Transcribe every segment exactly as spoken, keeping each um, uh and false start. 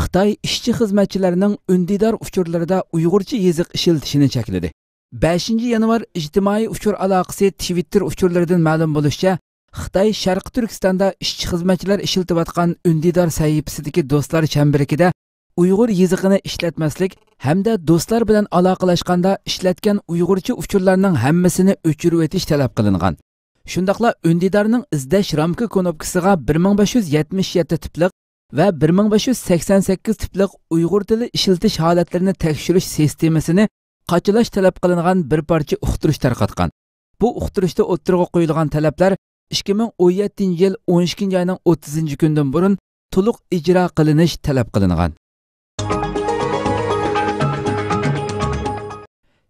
خىتاي ئىشچى-خىزمەتچىلەرنىڭ ئۈندىدار ئۇچۇرلىرىدا ئۇيغۇرچە يېزىق ئىشلىتىشىنى چەكلىدى. بەشىنچى يانۋار ئىجتىمائىي ئۇچۇر ئالاقىسى تىۋىتتېر ئۇچۇرلىرىدىن مەلۇم بولۇشىچە، خىتاي شەرقىي تۈركىستاندا ئىشچى-خىزمەتچىلەر ئىشلىتىۋاتقان ئۈندىدار سەھىپىسىدىكى دوستلار چەمبىرىكىدە ئۇيغۇر يېزىقىنى ئىشلەتمەسلىك ھەمدە دوستلار بىلەن ئالاقىلەشقاندا ئىشلەتكەن ئۇيغۇرچە ئۇچۇرلارنىڭ ھەممىسىنى ئۆچۈرۈۋېتىش تەلەپ قىلىنغان. شۇنداقلا ئۈندىدارنىڭ ئىزدەش رامكا كۇنۇپكىسىغا بىر مىڭ بەش يۈز يەتمىش يەتتە تىپلىق ۋە بىر مىڭ بەش يۈز سەكسەن سەككىز تىپلىق ئۇيغۇر تىلى ئىشلىتىش ھالەتلىرىنى تەكشۈرۈش سىستېمىسىنى قاچىلاش تەلەپ قىلىنغان بىر پارچە ئۇقتۇرۇش تارقاتقان. بۇ ئۇقتۇرۇشتا ئوتتۇرىغا قويۇلغان تەلەپلەر ئىككى مىڭ ئون يەتتىنچى يىل ئون ئىككىنچى ئاينىڭ ئوتتۇزىنچى كۈنىدىن بۇرۇن تولۇق ئىجرا قىلىنىش تەلەپ قىلىنغان.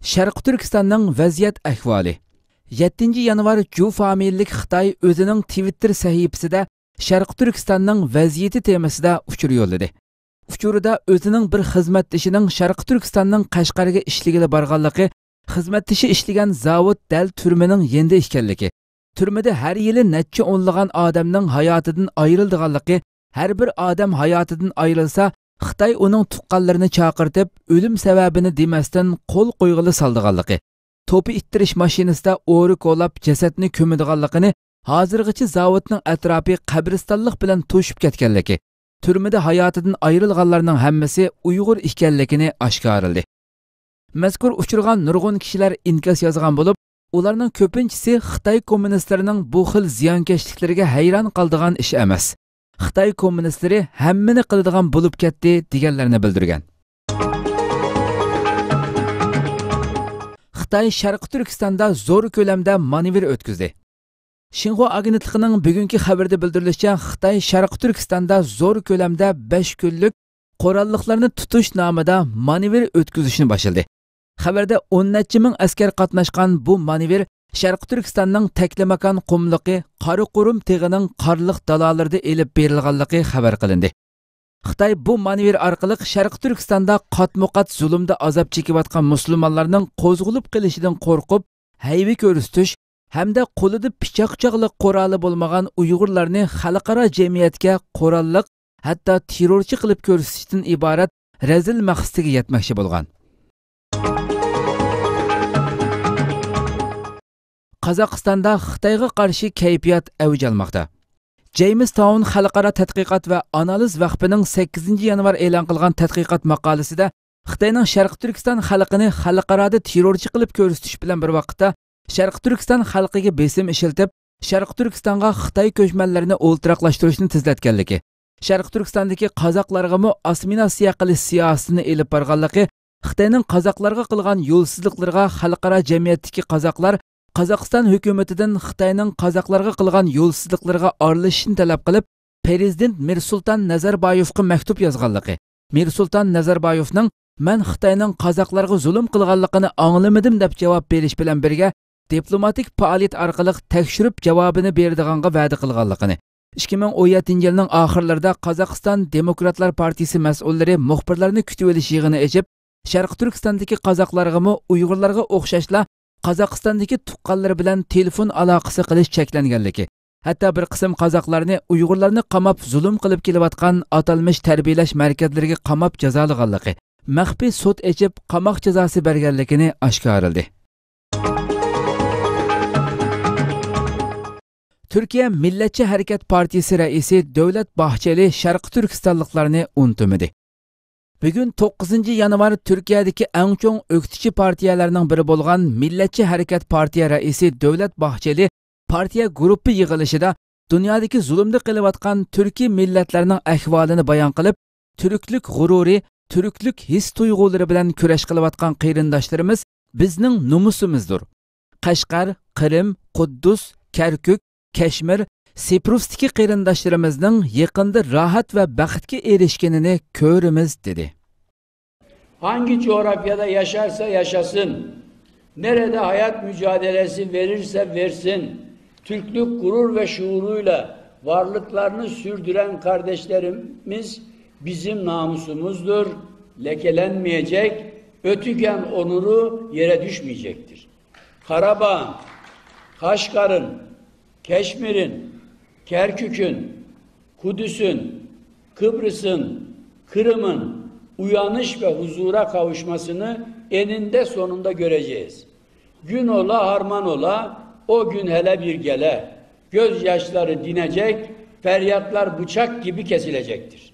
شەرقىي تۈركىستاننىڭ ۋەزىيەت ئەھۋالى. يەتتىنچى يانۋار، جۇ فامىلىلىك خىتاي ئۆزىنىڭ تىۋىتتېر سەھىپىسىدە شەرقىي تۈركىستاننىڭ ۋەزىيىتى تېمىسىدا ئۇچۇر يوللىدى. ئۇچۇرىدا ئۆزىنىڭ بىر خىزمەتدىشىنىڭ شەرقىي تۈركىستاننىڭ قەشقەرگە ئىشلىگىلى بارغانلىقى، خىزمەتدىشى ئىشلىگەن زاۋۇت دەل تۈرمىنىڭ يېنىدا ئىكەنلىكى، تۈرمىدە ھەر يىلى نەچچە ئونلىغان ئادەمنىڭ ھاياتىدىن ئايرىلىدىغانلىقى، ھەر بىر ئادەم ھاياتىدىن ئايرىلسا، خىتاي ئۇنىڭ تۇغقانلىرىنى چاقىرتىپ، ئۆلۈم سەۋەبىنى دېمەستىن قول قويغىلى سالىدىغانلىقى، توپا ئىتتىرىش ماشىنىسىدا ئورا كولاپ جەسەتنى كۆمىدىغانلىقىنى، ھازىرغىچە زاۋۇتنىڭ ئەتراپى قەبرىستانلىق بىلەن توشۇپ كەتكەنلىكى، تۈرمىدە ھاياتىدىن ئايرىلغانلارنىڭ ھەممىسى ئۇيغۇر ئىكەنلىكىنى ئاشكارىلىدى. مەزكۇر ئۇچۇرغا نۇرغۇن كىشىلەر ئىنكاس يازغان بولۇپ، ئۇلارنىڭ كۆپىنچىسى خىتاي كوممۇنىستلىرىنىڭ بۇ خىل زىيانكەشلىكلىرىگە ھەيران قالىدىغان ئىش ئەمەس. خىتاي كوممۇنىستلىرى ھەممىنى قىلىدىغان بولۇپ كەتتى، دېگەنلەرنى بىلدۈرگەن. خىتاي شەرقىي تۈركىستاندا زور كۆلەمدە مانېۋىر ئۆتكۈزدى. شىنخۇا ئاگېنتلىقىنىڭ بۈگۈنكى خەۋىرىدە بىلدۈرۈلۈشىچە، خىتاي شەرقىي تۈركىستاندا زور كۆلەمدە بەش كۈنلۈك قوراللىقلارنى تۇتۇش نامىدا مانېۋىر ئۆتكۈزۈشنى باشلىدى. خەۋەردە ئون نەچچە مىڭ ئەسكەر قاتناشقان بۇ مانېۋىر شەرقىي تۈركىستاننىڭ تەكلىماكان قۇملۇقى، قاراقۇرۇم تېغىنىڭ قارلىق دالالىرىدا ئېلىپ بېرىلغانلىقى خەۋەر قىلىندى. خىتاي بۇ مانېۋىر ئارقىلىق شەرقىي تۈركىستاندا قاتمۇقات زۇلۇمدا ئازاب چېكىۋاتقان مۇسۇلمانلارنىڭ قوزغىلىپ قېلىشىدىن قورقۇپ، ھەيۋە كۆرسىتىش ھەمدە قولىدا پىچاق چاغلىق قورالى بولمىغان ئۇيغۇرلارنى خەلقئارا جەمئىيەتكە قوراللىق، ھەتتا تېررورچى قىلىپ كۆرسىتىشتىن ئىبارەت رەزىل مەقسىتىگە يەتمەكچى بولغان. قازاقىستاندا خىتايغا قارشى كەيپىيات ئەۋج ئالماقتا. جېيمىس تاۋن خەلقئارا تەتقىقات ۋە ئانالىز ۋەقپىنىڭ سەككىزىنچى يانۋار ئېلان قىلغان تەتقىقات ماقالىسىدە خىتاينىڭ شەرقىي تۈركىستان خەلقىنى خەلقئارادا تېررورچى قىلىپ كۆرسىتىش بىلەن بىر ۋاقىتتا، شەرقىي تۈركىستان خەلقىگە بېسىم ئىشلىتىپ، شەرقىي تۈركىستانغا خىتاي كۆچمەنلىرىنى ئولتۇراقلاشتۇرۇشنى تېزلەتكەنلىكى، شەرقىي تۈركىستاندىكى قازاقلارغىمۇ ئاسسىمىلياتسىيە قىلىش سىياسىتىنى ئېلىپ بارغانلىقى، خىتاينىڭ قازاقلارغا قىلغان يولسىزلىقلىرىغا خەلقئارا جەمئىيەتتىكى قازاقلار قازاقىستان ھۆكۈمىتىدىن خىتاينىڭ قازاقلارغا قىلغان يولسىزلىقلىرىغا ئارىلىشىشنى تەلەپ قىلىپ، پىرېزىدېنت مىرسۇلتان نەزەربايېۋقا مەكتۇپ يازغانلىقى، مىرسۇلتان نەزەربايېۋنىڭ «مەن خىتاينىڭ قازاقلارغا زۇلۇم قىلغانلىقىنى ئاڭلىمىدىم» دەپ جاۋاب بېرىش بىلەن بىرگە، دىپلوماتىك پائالىيەت ئارقىلىق تەكشۈرۈپ جاۋابىنى بېرىدىغانغا ۋەدە قىلغانلىقىنى، ئىككى مىڭ ئون يەتتىنچى يىلنىڭ ئاخىرلىرىدا قازاقىستان دېموكراتلار پارتىيىسى مەسئۇللىرى مۇخبىرلارنى كۈتۈۋېلىش يىغىنى ئېچىپ، شەرقىي تۈركىستاندىكى قازاقلارغىمۇ ئۇيغۇرلارغا ئوخشاشلا قازاقىستاندىكى تۇغقانلىرى بىلەن تېلېفون ئالاقىسى قىلىش چەكلەنگەنلىكى، ھەتتا بىر قىسىم قازاقلارنى ئۇيغۇرلارنى قاماپ زۇلۇم قىلىپ كېلىۋاتقان ئاتالمىش تەربىيەلەش مەركەزلىرىگە قاماپ جازالىغانلىقى، مەخپىي سوت ئېچىپ قاماق جازاسى بەرگەنلىكىنى ئاشكارىلىدى. تۈركىيە مىللەتچى ھەرىكەت پارتىيىسى رەئىسى دۆلەت باھچېلى شەرقىي تۈركىستانلىقلارنى ئۇنتۇمىدى. بۈگۈن توققۇزىنچى يانۋار تۈركىيەدىكى ئەڭ چوڭ ئۆكتىچى پارتىيەلەرنىڭ بىرى بولغان مىللەتچى ھەرىكەت پارتىيە رەئىسى دۆلەت باھچېلى پارتىيە گۇرۇپپا يىغىلىشىدا دۇنيادىكى زۇلۇمدا قېلىۋاتقان تۈركىي مىللەتلەرنىڭ ئەھۋالىنى بايان قىلىپ، تۈركلۈك غۇرۇرى، تۈركلۈك ھېس-تۇيغۇلىرى بىلەن كۈرەش قىلىۋاتقان قېرىنداشلىرىمىز بىزنىڭ نومۇسىمىزدۇر. قەشقەر، قىرىم، قۇددۇس، كەركۈك، كەشمىر، سىپرۇستىكى قېرىنداشلىرىمىزنىڭ يېقىندا راھەت ۋە بەختكە ئېرىشكىنىنى كۆرىمىز، دېدى. Hangi coğrafyada yaşarsa yaşasın, nerede hayat mücadelesi verirse versin, Türklük gurur ve şuuruyla varlıklarını sürdüren kardeşlerimiz bizim namusumuzdur, lekelenmeyecek, ötüken onuru yere düşmeyecektir. Karabağ'ın, Kaşgar'ın, Keşmir'in, Kerkük'ün, Kudüs'ün, Kıbrıs'ın, Kırım'ın uyanış ve huzura kavuşmasını eninde sonunda göreceğiz. Gün ola, harman ola, o gün hele bir gele. Gözyaşları dinecek, feryatlar bıçak gibi kesilecektir.